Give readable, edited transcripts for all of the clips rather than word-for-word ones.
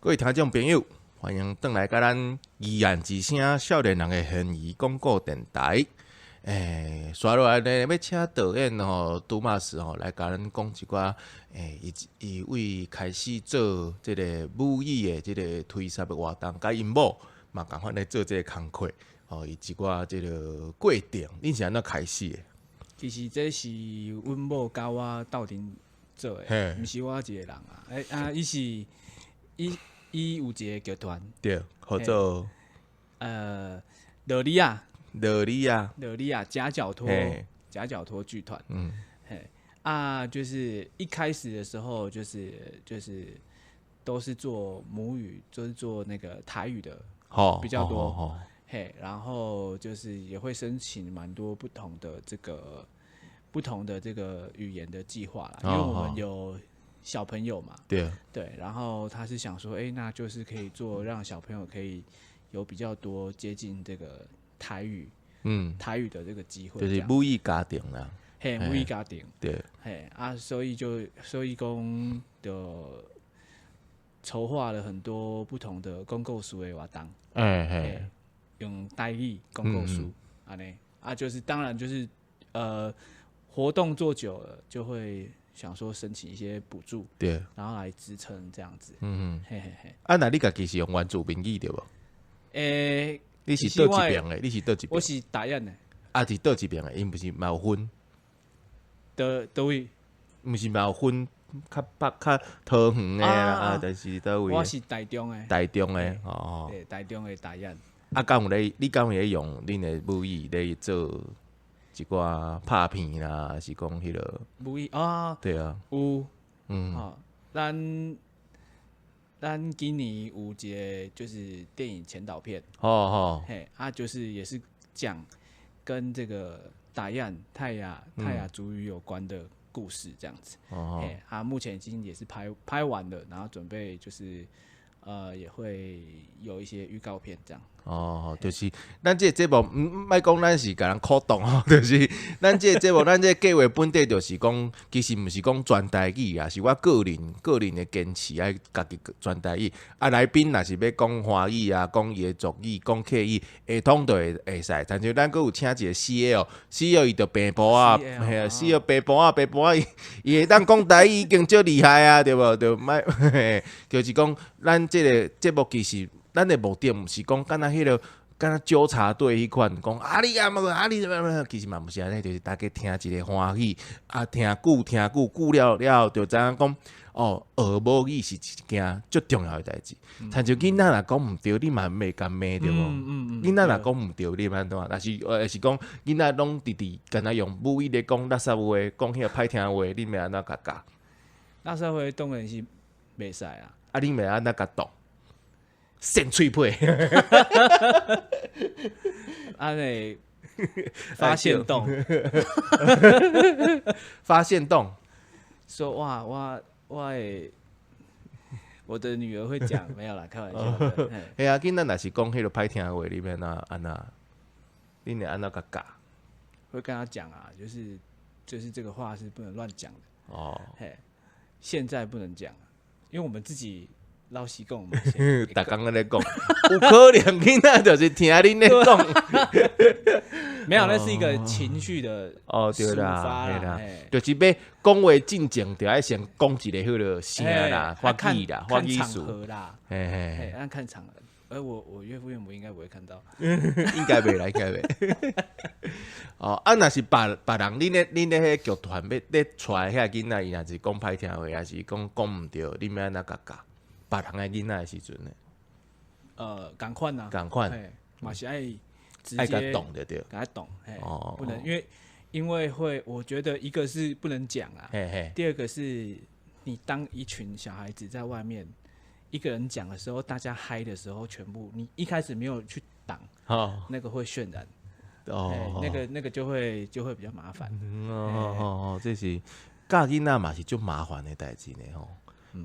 各位聽眾朋友，歡迎轉來佮咱議案之聲少年人的懸疑廣播電臺。欸，紲落來呢，欲請導演吼拄馬斯吼來共咱講一寡，欸，伊伊為開始做這个母語的這个推捒的活動，佮𪜶某嘛仝款咧做這个工課，吼，伊一寡這个過程，恁是按怎開始的？其實這是阮某佮我鬥陣做的，毋是我一个人啊。欸啊，伊是伊伊有一个劇團，對，號做羅莉亞，羅莉亞，羅莉亞夾腳拖，夾腳拖劇團。嘿啊，就是一開始的時候，就是都是做母語，就是做那個台語的比較多。嘿，然後就是也會申請蠻多不同的這個語言的計劃啦，因為我們有小朋友嘛，對，然後他是想說，欸，那就是可以做讓小朋友可以有比較多接近這個台語，台語的這個機會，就是母語家庭啦，嘿，母語家庭，嘿啊，所以講就籌劃了很多不同的講故事的活動，用台語講故事，按呢啊，就是當然就是活動做久了就會想說申請一些補助，然後來支撐這樣子。嘿嘿嘿。啊，那你家己是用原住民語對無？欸，你是佗一邊的？你是佗一邊？我是台語的。啊，是佗一邊的？𪜶毋是嘛有分？佗位？毋是嘛有分較北較桃園的啊，還是佗位？我是台中的。台中的哦。對，台中的台語。啊，敢有咧？你敢有咧用恁的母語咧做一寡拍片啦，還是講彼个母語啊？對啊，有，吼，咱今年有一个就是電影前導片，嘿，啊，就是也是講跟這個達雅泰雅泰雅族語有關的故事這樣子，嘿，啊，目前已經也是拍完了，然後準備就是也會有一些預告片這樣。哦，就是咱這個節目，毋莫講咱是共人鼓動吼，就是咱這個節目，咱這個計劃本底就是講，其實毋是講全台語啊，是我個人的堅持愛家己全台語。啊，來賓若是欲講華語啊，講伊的族語，講客語，會通就會使。親像咱閣有請一個 CL，CL 伊就平埔仔，嘿啊，CL 平埔仔，平埔仔伊會當講台語已經足厲害啊，對無？就莫，就是講咱這個節目其實，咱的目的毋是講敢若彼个，敢若糾察隊彼款，講啊你啊嘛啊你怎麼，其實嘛毋是按呢，就是大家聽一个歡喜，啊聽久聽久久了了後，就知影講哦，學母語是一件足重要的代誌。親像囡仔若講毋對，你嘛袂共罵對無？囡仔若講毋對，你欲按怎？若是是講囡仔攏直直敢若用母語咧講垃圾話，講彼个歹聽話，你欲按怎共教？垃圾話當然是袂使啊。啊，你欲按怎共擋？扇喙皮，按呢發限動，發限動，說哇，我的女兒會講，沒有啦，開玩笑的。嘿啊，囡仔若是講彼个歹聽話，你欲按怎按怎？你會按怎共教？會跟他講啊，就是這個話是不能亂講的。嘿，現在不能講，因為我們自己。老實講，逐工按呢講，有可能囡仔就是聽恁咧講。沒有，那是一個情緒的哦，對啦，對啦，就是欲講話進前，就愛先講一个彼个聲啦，發語啦，發語詞啦，嘿嘿，按看場合。而我岳父岳母應該不會看到，應該袂啦，應該袂。哦，啊，若是別別人，恁咧彼個劇團欲咧帶遐囡仔，伊若是講歹聽話，抑是講講毋對，恁欲按怎共教？別人的囡仔的時陣呢？仝款啊，仝款，嘛是愛直接擋著對，共伊擋，哦，不能，因為會，我覺得一個是不能講啊，第二個是你當一群小孩子在外面一個人講的時候，大家嗨的時候，全部你一開始沒有去擋，那個會渲染，哦，那個就會比較麻煩。哦哦哦，這是教囡仔嘛是足麻煩的代誌呢吼。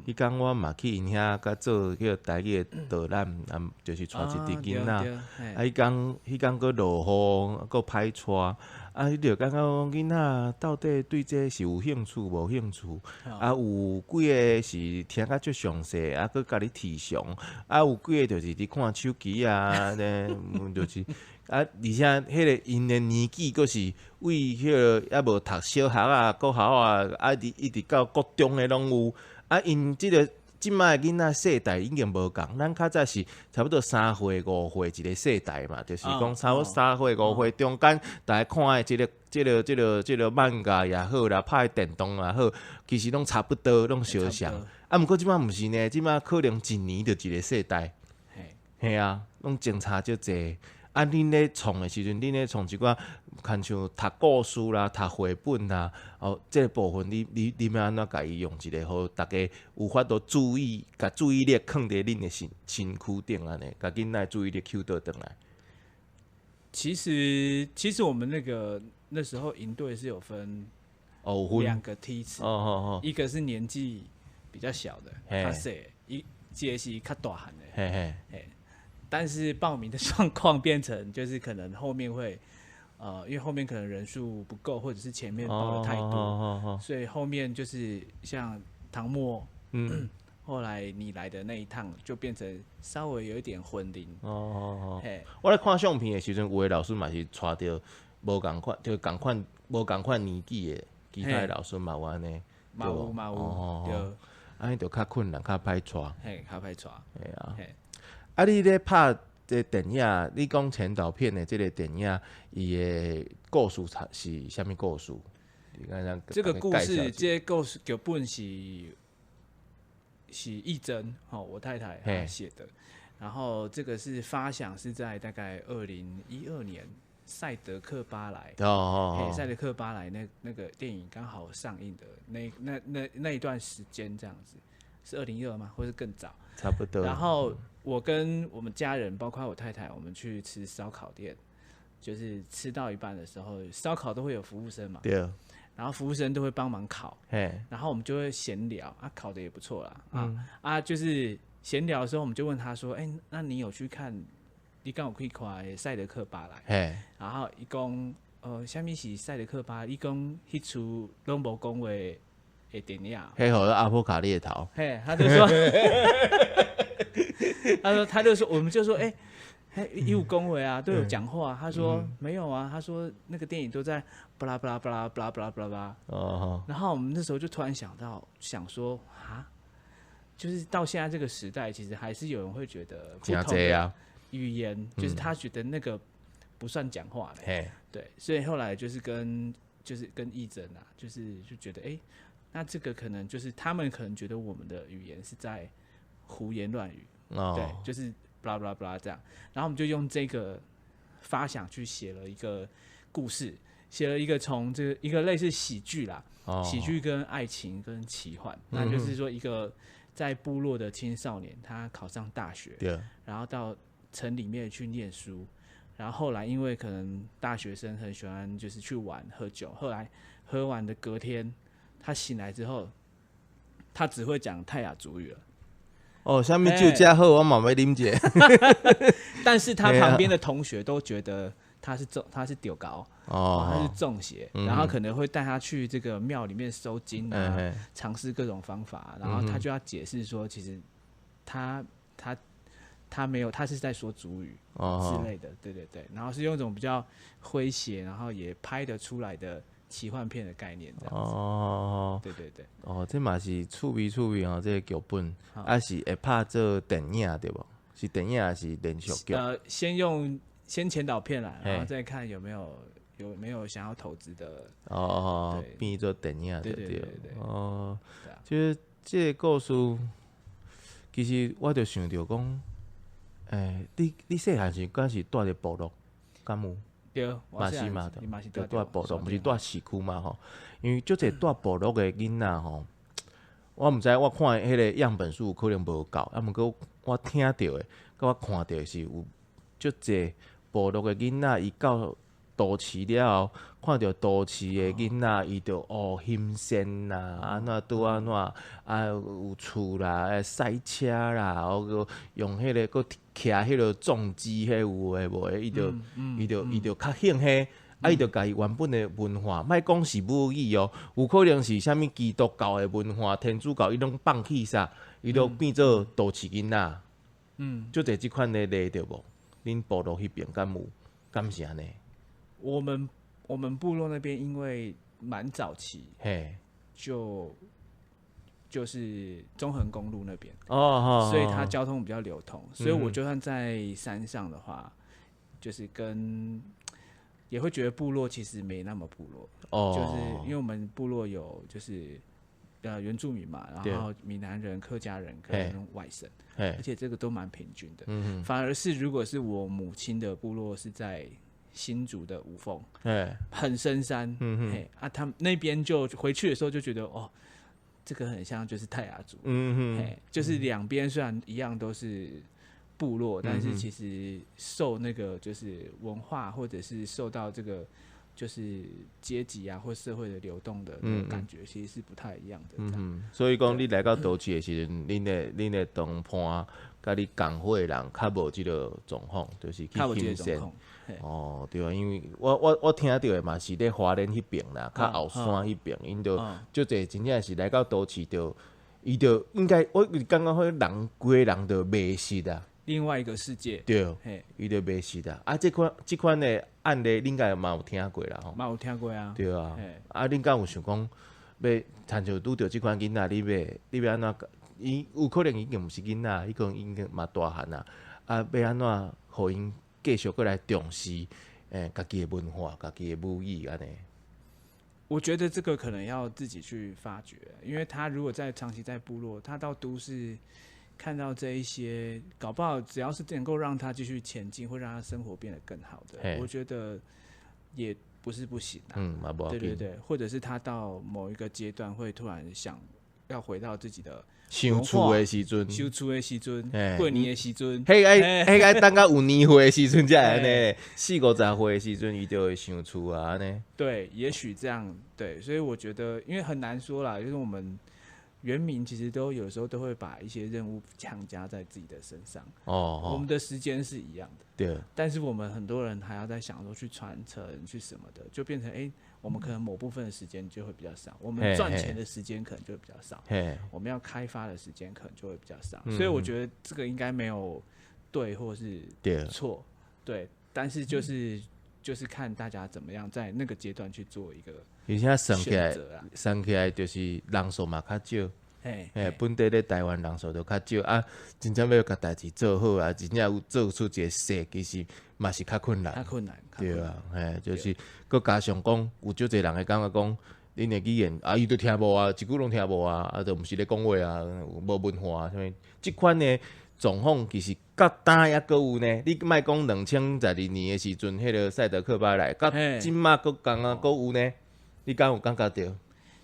彼工我嘛去𪜶遐佮做彼个台語的導覽，啊，就是帶一陣囡仔。啊，彼工閣落雨，閣歹帶，啊，你就感覺講囡仔到底對這是有興趣無興趣？啊，有幾个是聽甲足詳細，啊，閣共你提詳，啊，有幾个就是佇看手機啊，咧，就是啊，而且彼个𪜶的年紀閣是為彼个猶無讀小學啊、國校啊，啊，一直到國中的攏有。啊，𪜶這个這擺的囡仔世代已經無仝，咱較早是差不多3歲5歲一个世代嘛，就是講差不多3歲5歲中間，大家看的這個漫畫也好啦，拍的電動也好，其實攏差不多，攏相像。啊，毋過這擺毋是呢，這擺可能一年就一个世代。嘿啊，攏相差足濟。啊，恁咧創的時陣，恁咧創一寡，親像讀故事啦、讀繪本啦，哦，這个部分你欲按怎共伊用一个，予逐家有法度注意，共注意力囥佇恁的身軀頂按呢，共囡仔注意力吸倒轉來。其實我們那時候營隊是有分兩個梯次，一個是年紀比較小的，較細，一個是較大漢的，但是報名的狀況變成就是可能後面會，因為後面可能人數不夠，或者是前面報的太多，所以後面就是像唐末，後來你來的那一趟就變成稍微有一點混齡。我咧看相片的時陣，有的老師嘛是帶著無仝款，就仝款無仝款年紀的其他的老師嘛有按呢，嘛有嘛有，對，按呢就較困難，較歹帶。嘿，較歹帶。嘿啊。啊！你咧拍這電影，你講前導片的這个電影，伊的故事是啥物故事？這個故事，這個故事劇本是易真，吼，我太太寫的。然後這個是發想是在大概2012年，賽德克巴萊，賽德克巴萊那個電影剛好上映的那一段時間，這樣子是2012嗎？或是更早？差不多。然後我跟我們家人，包括我太太，我們去吃燒烤店，就是吃到一半的時候，燒烤都會有服務生嘛。對。然後服務生都會幫忙烤。然後我們就會閒聊，啊，烤的也不錯啦。啊，就是閒聊的時候，我們就問他說：“欸，那你有去看？你敢有去看賽德克巴萊？”然後伊講，啥物是賽德克巴？伊講彼齣攏無講話的電影。彼號阿波卡列頭。嘿，他就說，他說，他就說，我們就說，欸，伊有講話啊，都有講話。他說沒有啊，他說那個電影都在巴拉巴拉巴拉巴拉巴拉巴拉。然後我們那時候就突然想到，想說啊，就是到現在這個時代，其實還是有人會覺得不同的語言，就是他覺得那個不算講話的。對，所以後來就是跟義診啊，就是就覺得，欸，那這個可能就是他們可能覺得我們的語言是在胡言亂語，對，就是巴拉巴拉巴拉這樣。然後我們就用這個發想去寫了一個故事，寫了一個從這個一個類似喜劇啦，喜劇跟愛情跟奇幻，那就是說一個在部落的青少年，他考上大學，然後到城裡面去念書，然後後來因為可能大學生很喜歡就是去玩喝酒，後來喝完的隔天，他醒來之後，他只會講泰雅族語了。哦，啥物酒遮好，我嘛欲啉一下。但是他旁邊的同學都覺得他是丟高，他是中邪，然後可能會帶他去這個廟裡面收驚啊，嘗試各種方法，然後他就要解釋說，其實他沒有，他是在說族語之類的，對對對，然後是用一種比較詼諧，然後也拍得出來的奇幻片的概念這樣子。對對對。哦，這嘛是趣味趣味哦，這个劇本，啊是會拍做電影對無？是電影還是連續劇？先前導片啦，然後再看有沒有想要投資的。哦，變做電影對對對。哦，就是這个故事，其實我就想著講，欸，你細漢時敢是蹛佇部落，敢有？對，嘛是嘛，就蹛部落，毋是蹛市區嘛吼。因為足濟蹛部落的囡仔吼，我毋知我看彼个樣本數可能無夠，啊，毋過我聽著的，佮我看著的是有足濟部落的囡仔，伊到都市了後，看著都市的囡仔，伊就哦欣羨啦，按怎拄按怎啊有厝啦，賽車啦，閣用彼个閣騎彼个重機，彼有的無的，伊就較興彼，啊，伊就共伊原本的文化，莫講是母語哦，有可能是啥物基督教的文化、天主教，伊攏放棄啥，伊都變做都市囡仔。足濟這款的例對無？恁部落彼邊敢有？敢是按呢？我們部落那邊因為蠻早期，就是中橫公路那邊，所以它交通比較流通，所以我就算在山上的話，就是跟也會覺得部落其實沒那麼部落，就是因為我們部落有就是原住民嘛，然後閩南人、客家人跟外省，而且這個都蠻平均的。反而是如果是我母親的部落是在新竹的五峰，很深山，嘿啊，他們那邊就回去的時候就覺得哦，這個很像就是泰雅族，嘿，就是兩邊雖然一樣都是部落，但是其實受那個就是文化或者是受到這個就是階級啊或社會的流動的那個感覺，其實是不太一樣的。嗯，所以講你來到都市的時陣，恁的同伴佮你仝伙的人較無這個狀況，就是去欣羨。哦，對啊，因為我聽著的嘛是咧花蓮彼邊啦，較後山彼邊，𪜶就足濟真正是來到都市就，伊就應該我感覺彼人規个人就迷失啊。另外一個世界。對，伊就迷失啊。啊，這款的案例，恁應該嘛有聽過啦吼？嘛有聽過啊。對啊。啊，恁敢有想講，欲親像拄著這款囡仔，你欲按怎？伊有可能已經毋是囡仔，伊可能已經嘛大漢啊。啊，欲按怎予𪜶繼續閣來重視家己的文化、家己的母語按呢？我覺得這個可能要自己去發掘，因為他如果在長期在部落，他到都市看到這一些，搞不好只要是能夠讓他繼續前進，會讓他生活變得更好的，我覺得也不是不行啊。對對對，或者是他到某一個階段會突然想要回到自己的想厝的時陣，想厝的時陣，過年的時陣，彼個愛等到有年歲的時陣才會按呢，四五十歲的時陣，伊就會想厝啊，按呢。對，也許這樣，對，所以我覺得，因為很難說啦，就是我們原民其實都有時候都會把一些任務強加在自己的身上。我們的時間是一樣的，但是我們很多人還要在想說去傳承去什麼的，就變成我們可能某部分的時間就會比較少，我們賺錢的時間可能就會比較少，我們要開發的時間可能就會比較少，所以我覺得這個應該沒有對或是錯，對，但是就是看大家怎麼樣在那個階段去做一個而且算起來，算起來就是人數嘛較少，本地咧台灣人數就較少啊，真正欲共代誌做好啊，真正有做出一個勢，其實嘛是較困難。較困難。對啊，就是閣加上講，有足濟人會感覺講，恁的語言啊，伊都聽無啊，一句攏聽無啊，啊，就毋是咧講話啊，無文化啊，啥物？這款的狀況其實到今猶閣有呢。你莫講2012年的時陣，彼個賽德克巴萊，到這馬閣仝啊閣有呢。你敢有感覺著？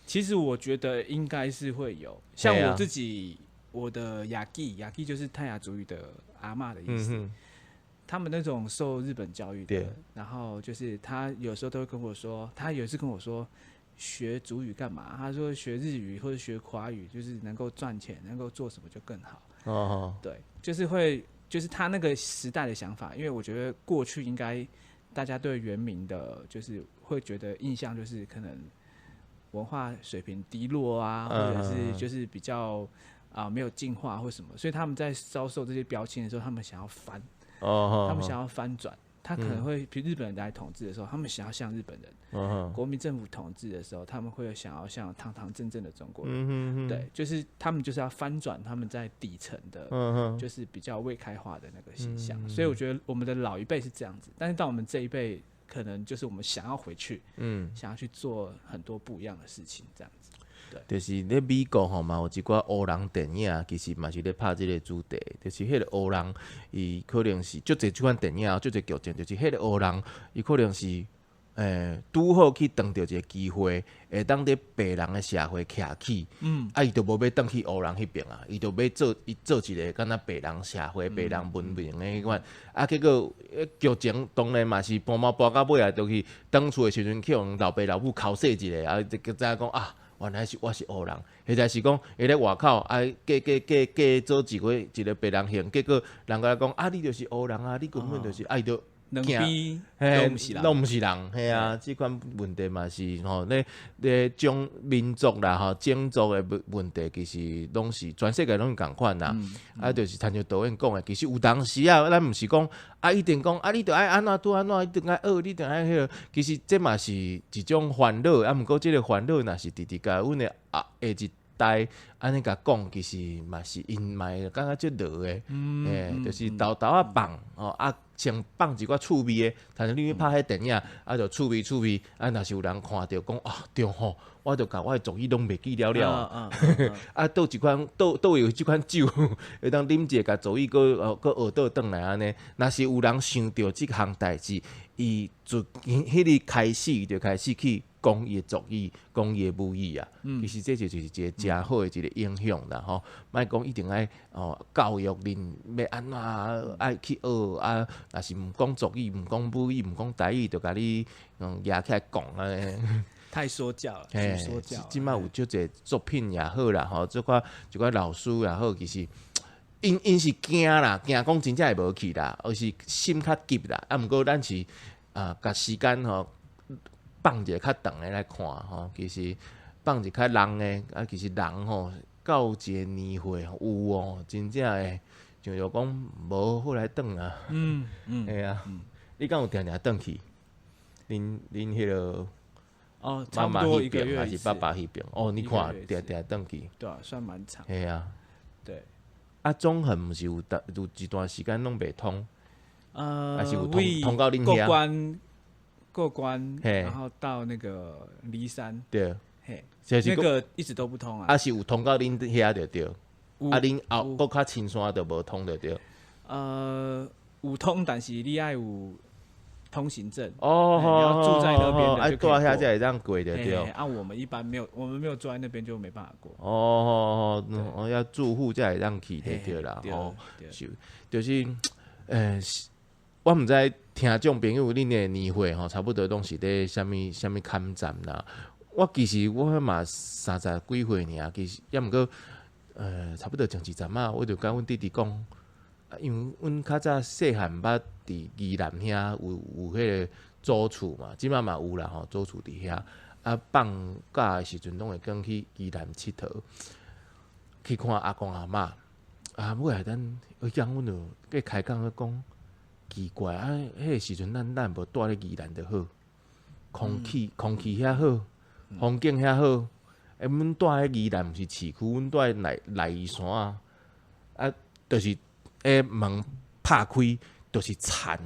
其實我覺得應該是會有，像我自己，我的雅基，雅基就是泰雅族語的阿嬤的意思。他們那種受日本教育的，然後就是他有時候都會跟我說，他有一次跟我說，學族語幹嘛？他說學日語或者學華語，就是能夠賺錢，能夠做什麼就更好。對，就是會，就是他那個時代的想法，因為我覺得過去應該大家對原民的，就是會覺得印象就是可能文化水平低落啊，或者是就是比較沒有進化或什麼，所以他們在遭受這些標籤的時候，他們想要翻，他們想要翻轉，他可能會，比如日本人來統治的時候，他們想要像日本人；國民政府統治的時候，他們會想要像堂堂正正的中國人。對，就是他們就是要翻轉他們在底層的，就是比較未開化的那個形象。所以我覺得我們的老一輩是這樣子，但是到我們這一輩，可能就是我們想要回去，想要去做很多不一樣的事情，這樣子。對，就是咧美國吼嘛有一寡黑人電影，其實嘛是咧拍這個主題，就是彼個黑人，伊可能是足濟這款電影，足濟劇情，就是彼個黑人，伊可能是拄好去撞著一个機會，會當佇白人的社會徛起，啊，伊就無欲轉去黑人彼爿啊，伊就欲做伊做一个敢若白人社會、白人文明的彼款，啊，結果劇情當然嘛是搬貓搬到尾啊，就是轉厝的時陣去予老爸老母剾洗一下，啊，就知影講啊，原來是我是黑人，或者是講伊咧外口啊，嫁嫁嫁嫁做一個一个白人姓，結果人共伊講啊，你就是黑人啊，你根本就是，啊，伊就兩邊攏毋是人，攏毋是人，嘿啊，這款問題嘛是吼，咧咧種民族啦吼，種族的問題，其實攏是全世界攏是仝款啦。啊，就是親像導演講的，其實有當時啊，咱毋是講啊，一定講啊，你著愛按怎拄按怎，一定愛學，你定愛彼個，其實這嘛是一種煩惱啊。毋過這個煩惱若是直直共阮的啊下一代按呢共講，其實嘛是𪜶嘛會感覺足落的，嘿，就是沓沓仔放吼啊。先放一寡趣味的，親像你去拍彼電影，啊，就趣味趣味，啊，若是有人看著講啊，對吼，我就共我的族語攏袂記了了啊，啊，佗一款，佗佗有這款酒，會當啉者共族語閣閣學倒轉來按呢。若是有人想著這項代誌，伊自彼日開始就開始去講伊的族語，講伊的母語啊。其實這就是一個誠好的一個影響啦吼。莫講一定愛哦教育恁欲按怎愛去學啊，若是毋講族語、毋講母語、毋講台語，就共你舉起來講按呢。太說教了，說教。這擺有足濟作品也好啦，吼，這寡一寡老師也好，其實𪜶是驚啦，驚講真正會無去啦，而是心較急啦。啊，毋過咱是啊，共時間吼放一个較長的來看吼，其實放一個較長的啊，其實人吼到一個年歲有哦，真正會像著講無好來轉啊。嘿啊，你敢有定定轉去？恁恁彼个哦，差不多一個月還是爸爸彼爿？哦，你看定定轉去。對啊，算蠻長。嘿啊。對。啊，中橫毋是有有一段時間攏袂通？還是有通通到恁遐？過關過關，然後到那個梨山。對。嘿，那個一直都不通啊。啊，是有通到恁遐就對。啊，恁後閣較深山就無通就對。有通，但是你愛有通行證。哦，你要住在那邊的就可以過。遐才會當過就對。啊，我們一般沒有，我們沒有住在那邊就沒辦法過。哦哦哦，要住戶才會當去就對啦。哦，是，就是，我毋知聽眾朋友恁的年歲吼，差不多攏是佇啥物啥物坎站啦。我其實我嘛三十幾歲爾，其實抑毋過，差不多前一陣仔，我就共阮弟弟講，因為阮較早細漢捌佇宜蘭遐有彼個祖厝嘛，這擺嘛有啦吼，祖厝佇遐。啊，放假的時陣攏會轉去宜蘭𨑨迌，去看阿公阿嬤。啊，尾仔咱有一工阮就計開講咧講，奇怪啊！彼個時陣咱咱無蹛咧宜蘭就好，空氣空氣遐好，風景遐好。欸，阮蹛咧宜蘭毋是市區，阮蹛內內山啊，啊，就是彼門拍開，就是田，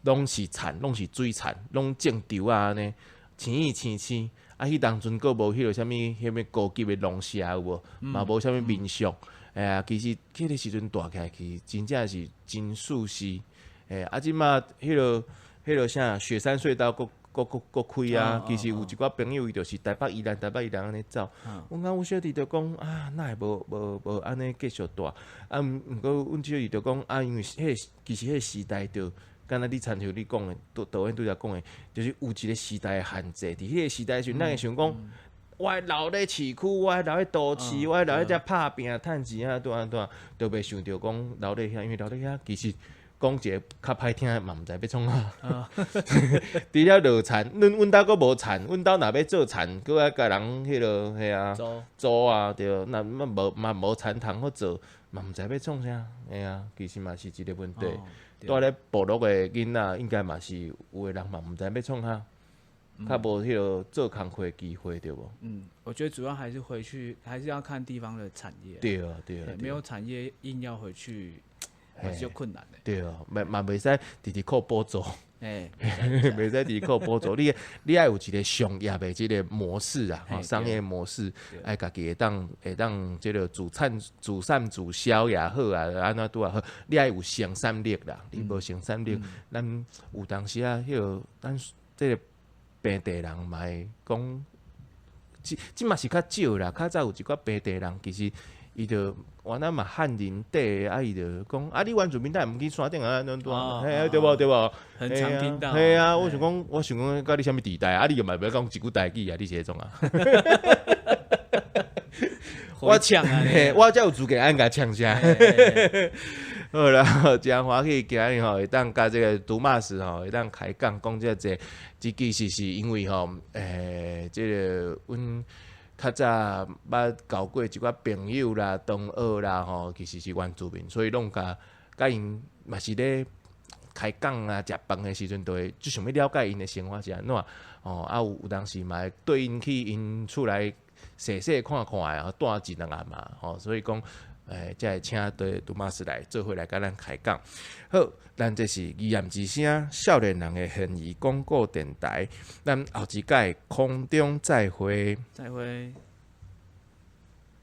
攏是田，攏是水田，攏種稻仔按呢，青青青。啊，彼當陣閣無彼个啥物，彼物高級的農舍有無？嘛無啥物民宿。哎呀，其實彼個時陣蹛起來，其實真正是真舒適。欸，啊，這馬彼个彼个啥雪山隧道閣閣閣閣開啊！其實有一寡朋友伊就是台北宜蘭台北宜蘭按呢走。阮講阮小弟就講啊，哪會無無無按呢繼續蹛？啊，毋過阮小弟就講啊，因為彼個其實彼個時代就敢若你親像你講的，導導演拄才講的，就是有一個時代的限制。佇彼個時代時陣，咱會想講，我愛留咧市區，我愛留咧都市，我愛留咧遮拍拚趁錢啊，拄按怎，都袂想著講留咧遐，因為留咧遐其實講一个較歹聽的嘛，毋知欲創啥。除了落田，阮阮兜閣無田，阮兜若欲做田，閣愛共人彼落嘿啊租啊對，若嘛無嘛無田通好做，嘛毋知欲創啥，嘿啊，其實嘛是一個問題。蹛咧部落的囡仔，應該嘛是有的人嘛毋知欲創啥，較無彼个做工課的機會對無？嗯，我覺得主要還是回去，還是要看地方的產業。對啊，對啊。沒有產業，硬要回去，還是有困難的。對啊，嘛嘛袂使直直靠補助。欸，袂使直直靠補助，你你愛有一個商業的這個模式啊，商業模式，愛家己會當會當這個自產自產自銷也好啊，按怎拄也好，你愛有生產力啦，你無生產力，咱有當時啊，彼個咱這個。平地人嘛會講，這這嘛是較少啦。較早有一寡平地人，其實伊就原來嘛漢人底，啊伊就講啊，你原住民哪會毋去山頂啊？按怎？嘿，對無對無？很常聽到。嘿啊，我想講，我想講，佮你啥物時代啊？你又嘛袂講一句台語啊？你是彼種啊？我嗆啊！我才有資格按共嗆聲。好啦，真歡喜今日吼會當佮這個杜馬斯吼會當開講講這濟，這其實是因為吼，這個阮較早捌交過一寡朋友啦、同學啦吼，其實是原住民，所以攏共佮𪜶嘛是咧開講啊、食飯的時陣，就會就想欲了解𪜶的生活是按怎吼，啊有有當時嘛會綴𪜶去𪜶厝內踅踅看看的，蹛一兩暗嘛吼，所以講。才會請對杜馬斯來做伙來佮咱開講。好，咱這是疑案之聲，少年人的懸疑廣播電台。咱後一擺空中再會。再會。